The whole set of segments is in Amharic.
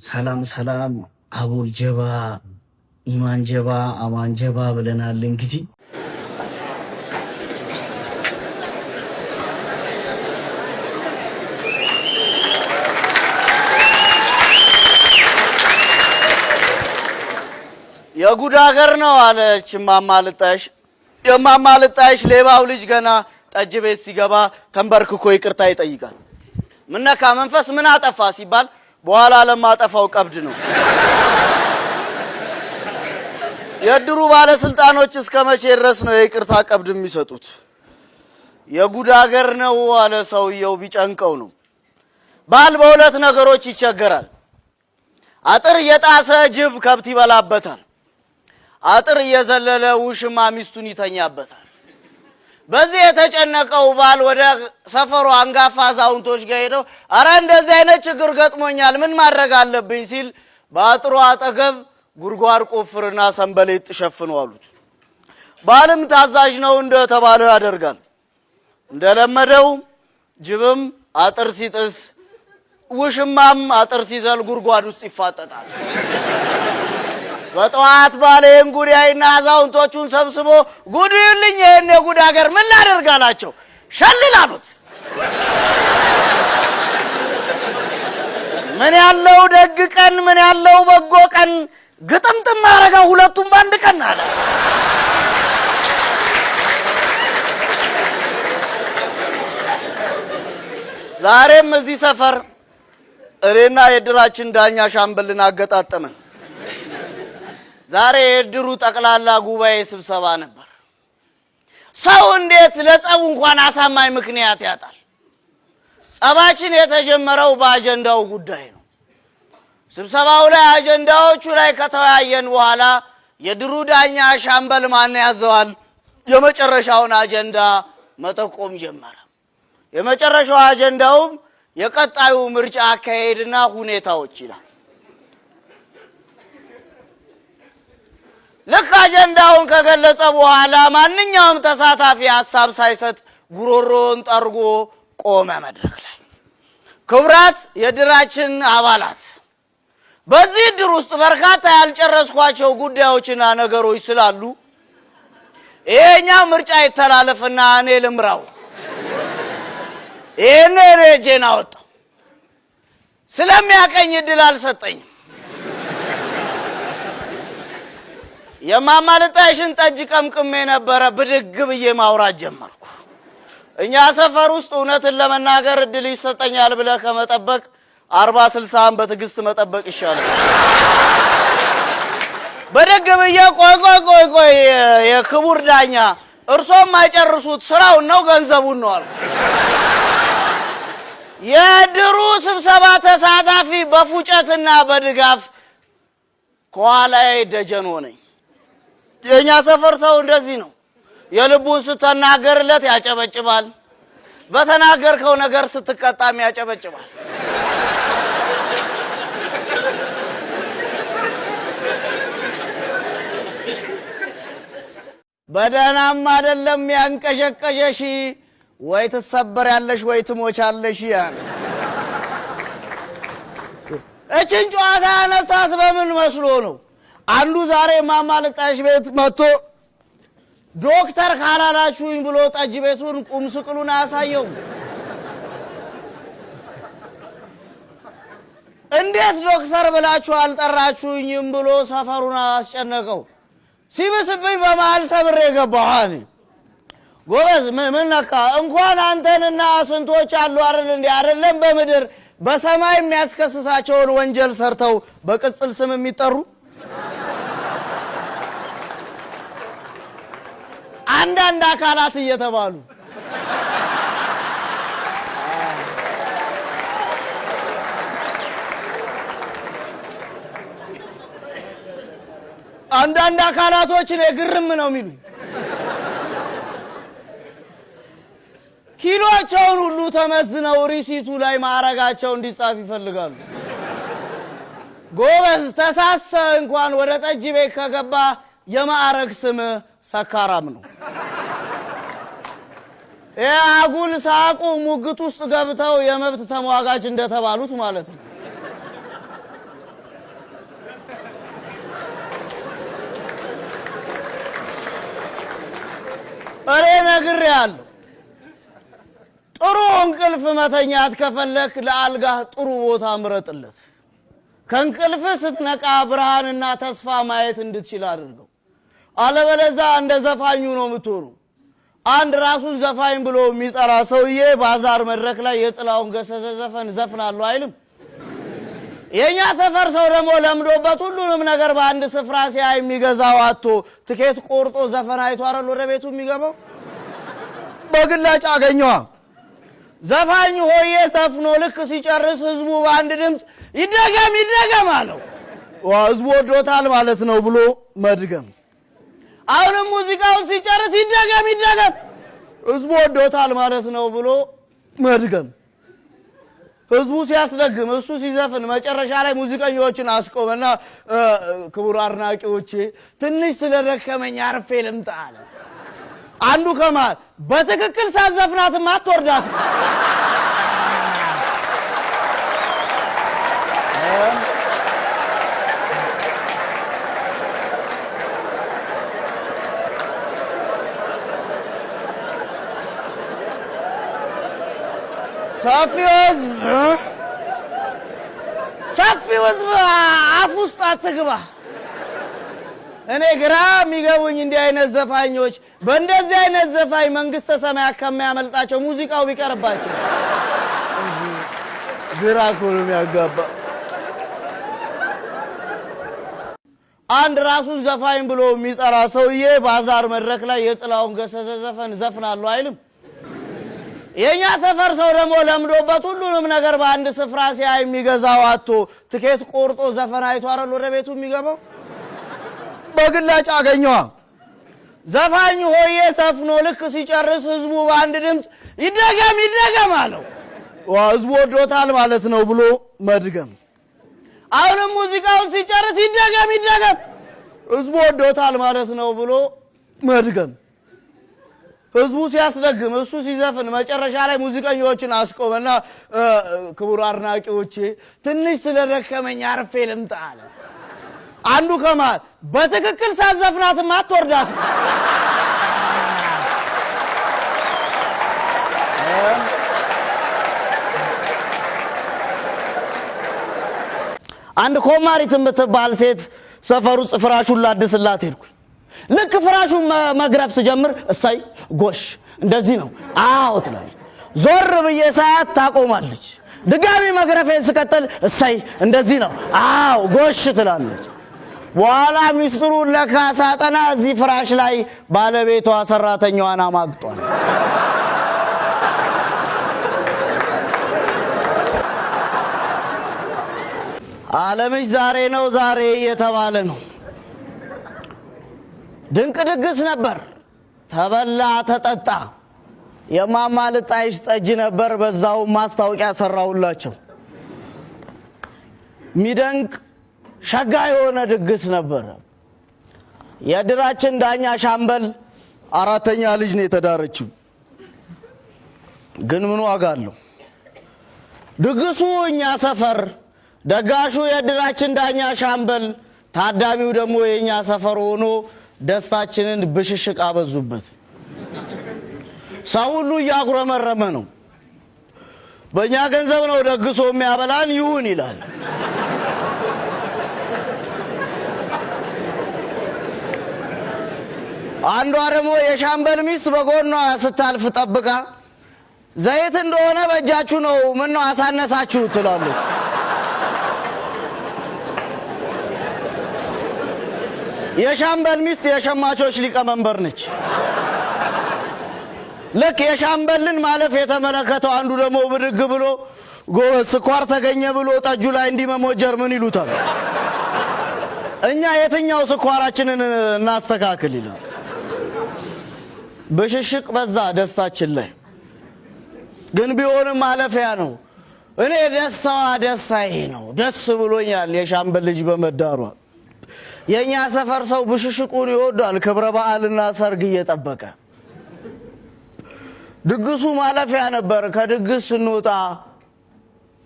ሰላም ሰላም፣ አቦል ጀባ፣ ኢማን ጀባ፣ አማን ጀባ ብለናል። እንግዲህ የጉድ ሀገር ነው አለች እማማ ልጣሽ። የእማማ ልጣሽ ሌባው ልጅ ገና ጠጅ ቤት ሲገባ ተንበርክኮ ይቅርታ ይጠይቃል። ምነካ መንፈስ ምን አጠፋ ሲባል በኋላ ለማጠፋው ቀብድ ነው። የእድሩ ባለስልጣኖች እስከ መቼ ድረስ ነው የይቅርታ ቀብድ የሚሰጡት? የጉድ ሀገር ነው አለ ሰውየው ቢጨንቀው ነው። ባል በሁለት ነገሮች ይቸገራል። አጥር እየጣሰ ጅብ ከብት ይበላበታል። አጥር እየዘለለ ውሽማ ሚስቱን ይተኛበታል። በዚህ የተጨነቀው ባል ወደ ሰፈሩ አንጋፋ አዛውንቶች ጋር ሄደው አረ እንደዚህ አይነት ችግር ገጥሞኛል፣ ምን ማድረግ አለብኝ ሲል በአጥሩ አጠገብ ጉድጓድ ቆፍርና ሰንበሌጥ ሸፍኑ አሉት። ባልም ታዛዥ ነው፣ እንደተባለው ያደርጋል። እንደለመደው ጅብም አጥር ሲጥስ ውሽማም አጥር ሲዘል ጉድጓድ ውስጥ ይፋጠጣል። በጠዋት ባለ ይህን ጉድ ያይና አዛውንቶቹን ሰብስቦ ጉድ ይልኝ፣ ይህን የጉድ ሀገር ምን ላደርግ አላቸው። ሸልል አሉት። ምን ያለው ደግ ቀን፣ ምን ያለው በጎ ቀን፣ ግጥምጥም አረገው ሁለቱም በአንድ ቀን አለ። ዛሬም እዚህ ሰፈር እኔና የእድራችን ዳኛ ሻምበልን አገጣጠመን። ዛሬ የእድሩ ጠቅላላ ጉባኤ ስብሰባ ነበር። ሰው እንዴት ለጸቡ እንኳን አሳማኝ ምክንያት ያጣል? ጸባችን የተጀመረው በአጀንዳው ጉዳይ ነው። ስብሰባው ላይ አጀንዳዎቹ ላይ ከተወያየን በኋላ የድሩ ዳኛ ሻምበል ማን ያዘዋል የመጨረሻውን አጀንዳ መጠቆም ጀመረ። የመጨረሻው አጀንዳውም የቀጣዩ ምርጫ አካሄድና ሁኔታዎች ይላል። ልክ አጀንዳውን ከገለጸ በኋላ ማንኛውም ተሳታፊ ሀሳብ ሳይሰጥ ጉሮሮን ጠርጎ ቆመ መድረክ ላይ። ክቡራት የእድራችን አባላት፣ በዚህ እድር ውስጥ በርካታ ያልጨረስኳቸው ጉዳዮችና ነገሮች ስላሉ ይሄኛው ምርጫ ይተላለፍና እኔ ልምራው። ይሄን እኔ እጄን አወጣሁ። ስለሚያቀኝ እድል አልሰጠኝም። የማማልጣሽን ጠጅ ቀምቅሜ ነበረ። ብድግ ብዬ ማውራት ጀመርኩ። እኛ ሰፈር ውስጥ እውነትን ለመናገር እድል ይሰጠኛል ብለህ ከመጠበቅ 40 60 በትዕግስት መጠበቅ ይሻላል። ብድግ ብዬ ቆይ ቆይ ቆይ ቆይ የክቡር ዳኛ እርሶም የማይጨርሱት ስራውን ነው ገንዘቡን ነው አልኩ። የእድሩ ስብሰባ ተሳታፊ በፉጨትና በድጋፍ ከኋላዬ ደጀን ሆነኝ። የእኛ ሰፈር ሰው እንደዚህ ነው። የልቡን ስትናገርለት ያጨበጭባል። በተናገርከው ነገር ስትቀጣም ያጨበጭባል። በደህናም አይደለም ያንቀዠቀዠሽ፣ ወይ ትሰበሪያለሽ ወይ ትሞቻለሽ። ያ እችን ጨዋታ ያነሳት በምን መስሎ ነው? አንዱ ዛሬ እማማ ልጣሽ ቤት መጥቶ ዶክተር ካላላችሁኝ ብሎ ጠጅ ቤቱን ቁም ስቅሉን አያሳየውም። እንዴት ዶክተር ብላችሁ አልጠራችሁኝም ብሎ ሰፈሩን አስጨነቀው። ሲብስብኝ በመሀል ሰብሬ ገባሁ። እኔ ጎበዝ ምን ነካ? እንኳን አንተንና ስንቶች አሉ አይደል? እንዴ አይደለም በምድር በሰማይ የሚያስከስሳቸውን ወንጀል ሰርተው በቅጽል ስም የሚጠሩ አንዳንድ አካላት እየተባሉ አንዳንድ አካላቶች እኔ ግርም ነው የሚሉኝ። ኪሎቸውን ሁሉ ተመዝነው receipt ኡ ላይ ማዕረጋቸው እንዲጻፍ ይፈልጋሉ። ጎበዝ ተሳሰ እንኳን ወደ ጠጅ ቤት ከገባ የማዕረግ ስም ሰካራም ነው። አጉል ሳቁ ሙግት ውስጥ ገብተው የመብት ተሟጋች እንደተባሉት ማለት ነው። እኔ ነግሬሃለሁ። ጥሩ እንቅልፍ መተኛት ከፈለክ ለአልጋህ ጥሩ ቦታ ምረጥለት። ከእንቅልፍ ስትነቃ ብርሃንና ተስፋ ማየት እንድትችል አድርገው። አለበለዛ እንደ ዘፋኙ ነው የምትሆኑ። አንድ ራሱን ዘፋኝ ብሎ የሚጠራ ሰውዬ ባዛር መድረክ ላይ የጥላሁን ገሰሰ ዘፈን ዘፍናለሁ አይልም። የኛ ሰፈር ሰው ደግሞ ለምዶበት ሁሉንም ነገር በአንድ ስፍራ ሲያይ የሚገዛው አጥቶ ትኬት ቆርጦ ዘፈን አይቶ አይደል ወደ ቤቱ የሚገባው። በግላጭ አገኘዋ። ዘፋኝ ሆዬ ሰፍኖ ልክ ሲጨርስ ህዝቡ በአንድ ድምፅ ይደገም ይደገም አለው። ህዝቡ ወዶታል ማለት ነው ብሎ መድገም። አሁንም ሙዚቃውን ሲጨርስ ይደገም ይደገም፣ ህዝቡ ወዶታል ማለት ነው ብሎ መድገም። ህዝቡ ሲያስደግም እሱ ሲዘፍን መጨረሻ ላይ ሙዚቀኞችን አስቆመና ክቡር አድናቂዎቼ ትንሽ ስለደከመኝ አርፌ ልምጣ አለ። አንዱ ከመሃል በትክክል ሳዘፍናትም አትወርዳት። ሰፊው ህዝብ ሰፊው ህዝብ አፍ ውስጥ አትግባ። እኔ ግራ የሚገቡኝ እንዲህ አይነት ዘፋኞች በእንደዚህ አይነት ዘፋኝ መንግስተ ሰማያት ከሚያመልጣቸው ሙዚቃው ቢቀርባቸው ግራ እኮ ነው የሚያጋባ። አንድ ራሱን ዘፋኝ ብሎ የሚጠራ ሰውዬ ባዛር መድረክ ላይ የጥላሁን ገሰሰ ዘፈን ዘፍናለሁ አይልም። የኛ ሰፈር ሰው ደግሞ ለምዶበት ሁሉንም ነገር በአንድ ስፍራ ሲያይ የሚገዛው አጥቶ ትኬት ቆርጦ ዘፈን አይቶ አይደል ወደ ቤቱ የሚገባው። በግላጭ አገኘዋ። ዘፋኝ ሆዬ ሰፍኖ ልክ ሲጨርስ ህዝቡ በአንድ ድምፅ ይደገም ይደገም አለው። ህዝቡ ወዶታል ማለት ነው ብሎ መድገም። አሁንም ሙዚቃውን ሲጨርስ ይደገም ይደገም፣ ህዝቡ ወዶታል ማለት ነው ብሎ መድገም። ህዝቡ ሲያስደግም እሱ ሲዘፍን መጨረሻ ላይ ሙዚቀኞችን አስቆመና ክቡር አድናቂዎቼ ትንሽ ስለደከመኝ አርፌ ልምጣ አለ። አንዱ ከመሃል በትክክል ሳዘፍናትም አትወርዳት። አንድ ኮማሪት የምትባል ሴት ሰፈሩ ውስጥ ፍራሹን ላድስላት ሄድኩኝ። ልክ ፍራሹን መግረፍ ስጀምር እሳይ ጎሽ እንደዚህ ነው አዎ ትላለች። ዞር ብዬ ሳያት ታቆማለች። ድጋሚ መግረፌን ስቀጥል እሳይ እንደዚህ ነው አዎ ጎሽ ትላለች። በኋላ ሚስጥሩን ለካ ሳጠና እዚህ ፍራሽ ላይ ባለቤቷ ሰራተኛዋን አማግጧል። ዓለምሽ ዛሬ ነው ዛሬ እየተባለ ነው። ድንቅ ድግስ ነበር። ተበላ ተጠጣ። የማማ ልጣይሽ ጠጅ ነበር። በዛው ማስታወቂያ ሰራሁላቸው። ሚደንቅ ሸጋ የሆነ ድግስ ነበር። የድራችን ዳኛ ሻምበል አራተኛ ልጅ ነው የተዳረችው። ግን ምን ዋጋ አለው? ድግሱ እኛ ሰፈር፣ ደጋሹ የድራችን ዳኛ ሻምበል፣ ታዳሚው ደግሞ የእኛ ሰፈር ሆኖ ደስታችንን ብሽሽቅ አበዙበት። ሰው ሁሉ እያጉረመረመ ነው። በእኛ ገንዘብ ነው ደግሶ የሚያበላን ይሁን ይላል። አንዷ ደግሞ የሻምበል ሚስት በጎኗ ስታልፍ ጠብቃ ዘይት እንደሆነ በእጃችሁ ነው፣ ምን ነው አሳነሳችሁ ትላለች። የሻምበል ሚስት የሸማቾች ሊቀመንበር ነች። ልክ የሻምበልን ማለፍ የተመለከተው አንዱ ደግሞ ብድግ ብሎ ጎበዝ ስኳር ተገኘ ብሎ ጠጁ ላይ እንዲመሞጀር ምን ይሉታል? እኛ የትኛው ስኳራችንን እናስተካክል ይላል። ብሽሽቅ በዛ ደስታችን ላይ። ግን ቢሆንም ማለፊያ ነው። እኔ ደስታዋ ደስታዬ ነው። ደስ ብሎኛል የሻምበል ልጅ በመዳሯ። የእኛ ሰፈር ሰው ብሽሽቁን ይወዳል፣ ክብረ በዓልና ሰርግ እየጠበቀ። ድግሱ ማለፊያ ነበር። ከድግስ ስንወጣ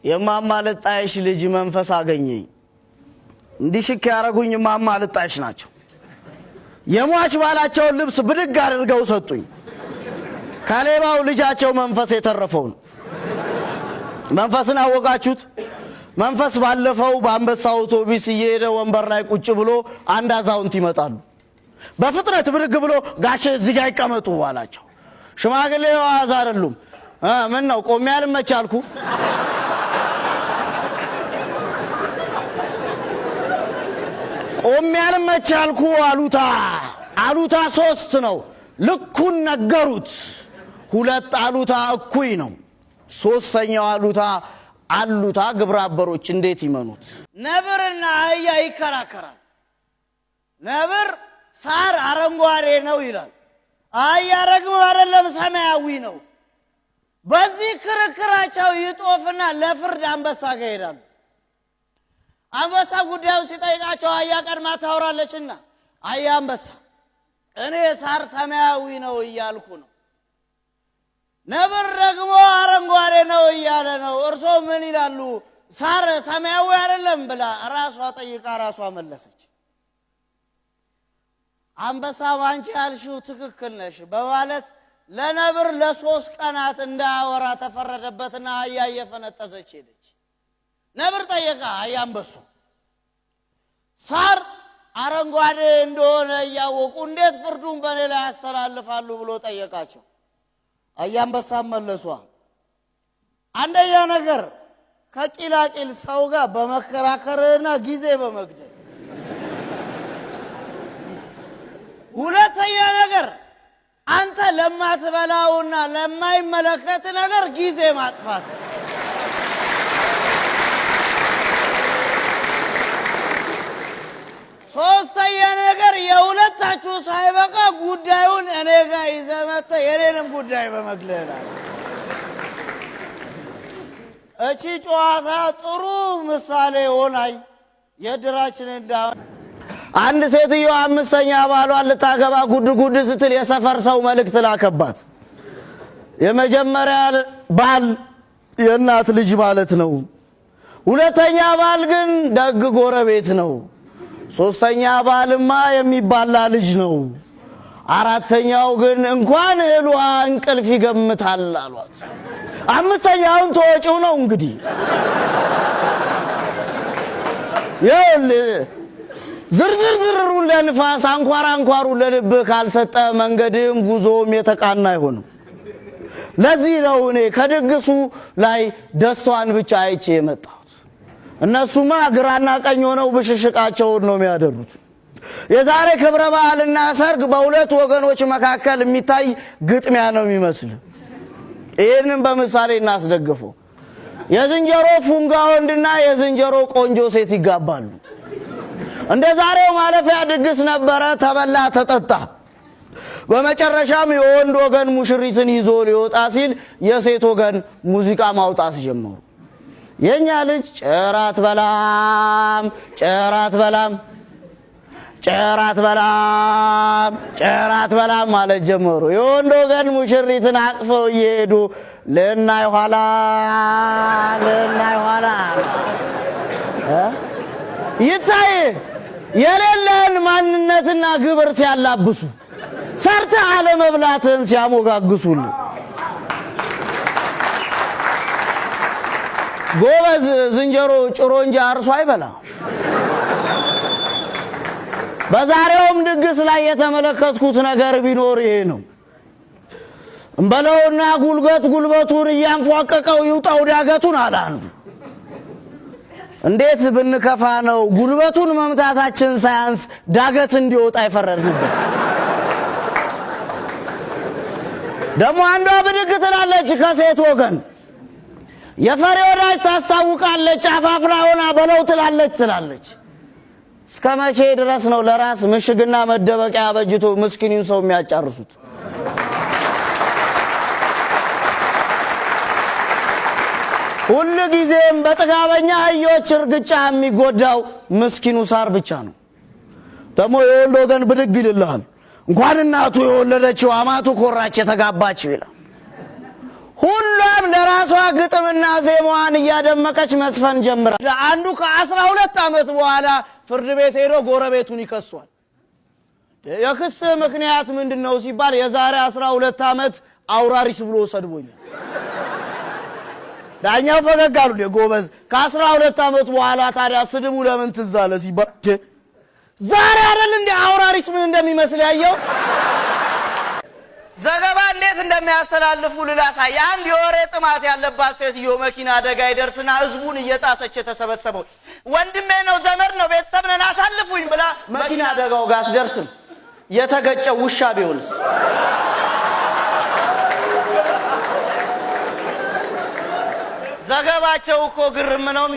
የማማ ልጣይሽ ልጅ መንፈስ አገኘኝ። እንዲህ ሽክ ያደረጉኝ እማማ ልጣይሽ ናቸው። የሟች ባላቸውን ልብስ ብድግ አድርገው ሰጡኝ። ከሌባው ልጃቸው መንፈስ የተረፈው ነው። መንፈስን አወቃችሁት? መንፈስ ባለፈው በአንበሳ አውቶቢስ እየሄደ ወንበር ላይ ቁጭ ብሎ አንድ አዛውንት ይመጣሉ። በፍጥነት ብድግ ብሎ ጋሼ እዚህ ጋ ይቀመጡ አላቸው። ሽማግሌው አዛ አይደሉም። ምን ነው ቆሜ አልመች አልኩ። ቆሜ አልመች አልኩ። አሉታ አሉታ ሶስት ነው። ልኩን ነገሩት። ሁለት አሉታ እኩይ ነው። ሶስተኛው አሉታ አሉታ ግብረ አበሮች እንዴት ይመኑት? ነብርና አህያ ይከራከራል። ነብር ሳር አረንጓዴ ነው ይላል። አህያ ደግሞ አይደለም ሰማያዊ ነው። በዚህ ክርክራቸው ይጦፍና ለፍርድ አንበሳ ጋር ይሄዳሉ። አንበሳ ጉዳዩ ሲጠይቃቸው አህያ ቀድማ ታወራለችና፣ አህያ አንበሳ እኔ ሳር ሰማያዊ ነው እያልኩ ነው፣ ነብር ደግሞ አረንጓዴ ነው እያለ ነው። እርሶ ምን ይላሉ? ሳር ሰማያዊ አይደለም ብላ ራሷ ጠይቃ ራሷ መለሰች። አንበሳ አንቺ ያልሽው ትክክል ነሽ በማለት ለነብር ለ3 ቀናት እንዳያወራ ተፈረደበትና አህያ እየፈነጠዘች ሄደች። ነብር ጠየቀ አህያ አንበሱ ሳር አረንጓዴ እንደሆነ እያወቁ እንዴት ፍርዱን በኔ ላይ ያስተላልፋሉ ብሎ ጠየቃቸው። አህያ አንበሳ መለሷ፣ አንደኛ ነገር ከቂላቂል ሰው ጋር በመከራከርና ጊዜ በመግደል፣ ሁለተኛ ነገር አንተ ለማትበላውና ለማይመለከት ነገር ጊዜ ማጥፋት። ሶስተኛ ነገር የሁለታችሁ ሳይበቃ ጉዳዩን እኔ ጋር ይዘህ መጥተህ የኔንም ጉዳይ በመግለል። እቺ ጨዋታ ጥሩ ምሳሌ ሆናኝ የድራችን አንድ ሴትዮ 5ኛ ባሏን ልታገባ ጉድ ጉድ ስትል የሰፈር ሰው መልእክት ላከባት። የመጀመሪያ ባል የእናት ልጅ ማለት ነው። ሁለተኛ ባል ግን ደግ ጎረቤት ነው። ሶስተኛ ባልማ የሚባላ ልጅ ነው። አራተኛው ግን እንኳን እህል ውሃ እንቅልፍ ይገምታል አሏት። አምስተኛውን ተወጪው ነው እንግዲህ። ይኸውልህ ዝርዝር ዝርሩን ለንፋስ አንኳር አንኳሩን ለልብህ ካልሰጠ መንገድም ጉዞም የተቃና አይሆንም። ለዚህ ነው እኔ ከድግሱ ላይ ደስታዋን ብቻ አይቼ የመጣሁት። እነሱማ ግራና ቀኝ ሆነው ብሽሽቃቸውን ነው የሚያደሩት። የዛሬ ክብረ በዓልና ሰርግ በሁለት ወገኖች መካከል የሚታይ ግጥሚያ ነው የሚመስል። ይህንን በምሳሌ እናስደግፈው። የዝንጀሮ ፉንጋ ወንድና የዝንጀሮ ቆንጆ ሴት ይጋባሉ። እንደ ዛሬው ማለፊያ ድግስ ነበረ። ተበላ፣ ተጠጣ። በመጨረሻም የወንድ ወገን ሙሽሪትን ይዞ ሊወጣ ሲል የሴት ወገን ሙዚቃ ማውጣት ጀመሩ። የኛ ልጅ ጭራት በላም ጭራት በላም ጭራት በላም ጭራት በላም ማለት ጀመሩ። የወንድ ወገን ሙሽሪትን አቅፈው እየሄዱ ልናይ ኋላ ልናይ ኋላ ይታይ የሌለህን ማንነትና ግብር ሲያላብሱ ሰርተህ አለመብላትህን ሲያሞጋግሱልህ ጎበዝ ዝንጀሮ ጭሮ እንጂ አርሶ አይበላ። በዛሬውም ድግስ ላይ የተመለከትኩት ነገር ቢኖር ይሄ ነው። እንበለውና ጉልበት ጉልበቱን እያንፏቀቀው ይውጣው ዳገቱን አለ አንዱ። እንዴት ብንከፋ ነው ጉልበቱን መምታታችን ሳያንስ ዳገት እንዲወጣ የፈረድንበት። ደግሞ አንዷ ብድግ ትላለች ከሴት ወገን የፈሪ ወዳጅ ታስታውቃለች፣ አፋፍራ ሆና በለው ትላለች ትላለች። እስከ መቼ ድረስ ነው ለራስ ምሽግና መደበቂያ አበጅቶ ምስኪኑን ሰው የሚያጫርሱት? ሁሉ ጊዜም በጥጋበኛ አህዮች እርግጫ የሚጎዳው ምስኪኑ ሳር ብቻ ነው። ደግሞ የወንድ ወገን ብድግ ይልልሃል። እንኳን እናቱ የወለደችው አማቱ ኮራች የተጋባችው ይላል። ሁሏም ለራሷ ግጥምና ዜማዋን እያደመቀች መስፈን ጀምራ። አንዱ ከ12 ዓመት በኋላ ፍርድ ቤት ሄዶ ጎረቤቱን ይከሷል። የክስ ምክንያት ምንድነው ሲባል የዛሬ 12 ዓመት አውራሪስ ብሎ ሰድቦኛል። ዳኛው ፈገግ አሉ። ጎበዝ ከ12 ዓመት በኋላ ታዲያ ስድቡ ለምን ትዝ አለ ሲባል ዛሬ አይደል እንዴ አውራሪስ ምን እንደሚመስል ያየው። ዘገባ እንዴት እንደሚያስተላልፉ ልላሳይ። አንድ የወሬ ጥማት ያለባት ሴትዮ መኪና አደጋ ይደርስና ህዝቡን እየጣሰች የተሰበሰበው ወንድሜ ነው፣ ዘመድ ነው፣ ቤተሰብ ነን አሳልፉኝ ብላ መኪና አደጋው ጋር አትደርስም። የተገጨው ውሻ ቢሆንስ? ዘገባቸው እኮ ግርም ነው።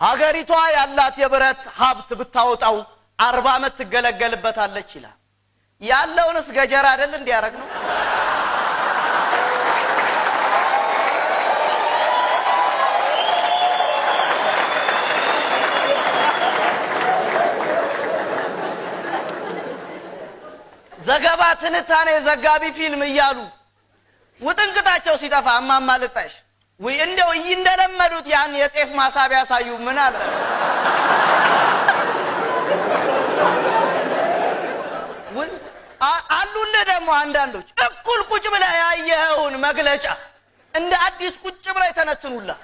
ሀገሪቷ ያላት የብረት ሀብት ብታወጣው 40 ዓመት ትገለገልበታለች ይላል። ያለውንስ ገጀራ አይደል እንዲያረግ ነው። ዘገባ፣ ትንታኔ፣ ዘጋቢ ፊልም እያሉ ውጥንቅጣቸው ሲጠፋ እማማ ልጣሽ ወይ እንደው እንደለመዱት ያን የጤፍ ማሳ ቢያሳዩ ምን አለ? አሉልህ ደግሞ አንዳንዶች እኩል ቁጭ ብለህ ያየኸውን መግለጫ እንደ አዲስ ቁጭ ብለህ የተነትኑልህ።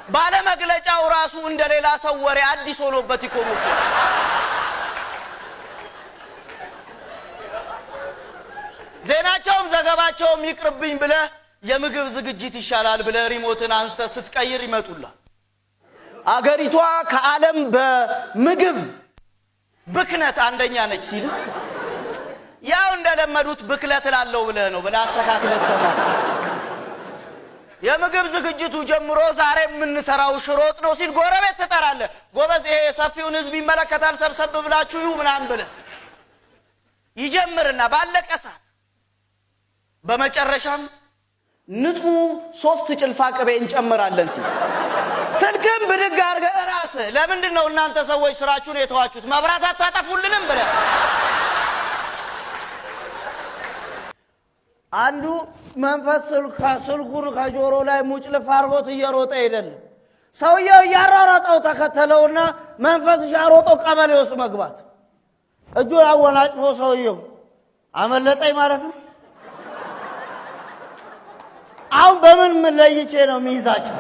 ባለመግለጫው ራሱ እንደ ሌላ ሰው ወሬ አዲስ ሆኖበት ይቆሙ። ዜናቸውም ዘገባቸውም ይቅርብኝ ብለህ የምግብ ዝግጅት ይሻላል ብለህ ሪሞትን አንስተህ ስትቀይር ይመጡልሃል። አገሪቷ ከዓለም በምግብ ብክነት አንደኛ ነች ሲል ያው እንደለመዱት ብክለት እላለሁ ብለህ ነው ብለህ አስተካክለህ ትሰማለህ። የምግብ ዝግጅቱ ጀምሮ ዛሬ የምንሰራው ሽሮ ወጥ ነው ሲል ጎረቤት ትጠራለህ። ጎበዝ ይሄ የሰፊውን ሕዝብ ይመለከታል፣ ሰብሰብ ብላችሁ ይሁ ምናምን ብለህ ይጀምርና ባለቀ ሰዓት በመጨረሻም ንጹህ 3 ጭልፋ ቅቤ እንጨምራለን ሲል ስልክም ብድግ አድርገህ እራስህ ለምንድን ነው እናንተ ሰዎች ስራችሁን የተዋችሁት? መብራት አታጠፉልንም ብለህ አንዱ መንፈስ ስልኩን ከጆሮ ላይ ሙጭልፍ አድርጎት እየሮጠ ሄደልህ። ሰውየው እያሯሯጠው ተከተለውና መንፈስ ሻሮጦ ቀበሌ ውስጥ መግባት እጁን አወናጭፎ ሰውየው አመለጠኝ ማለት ነው። አሁን በምን ለይቼ ነው የሚይዛቸው?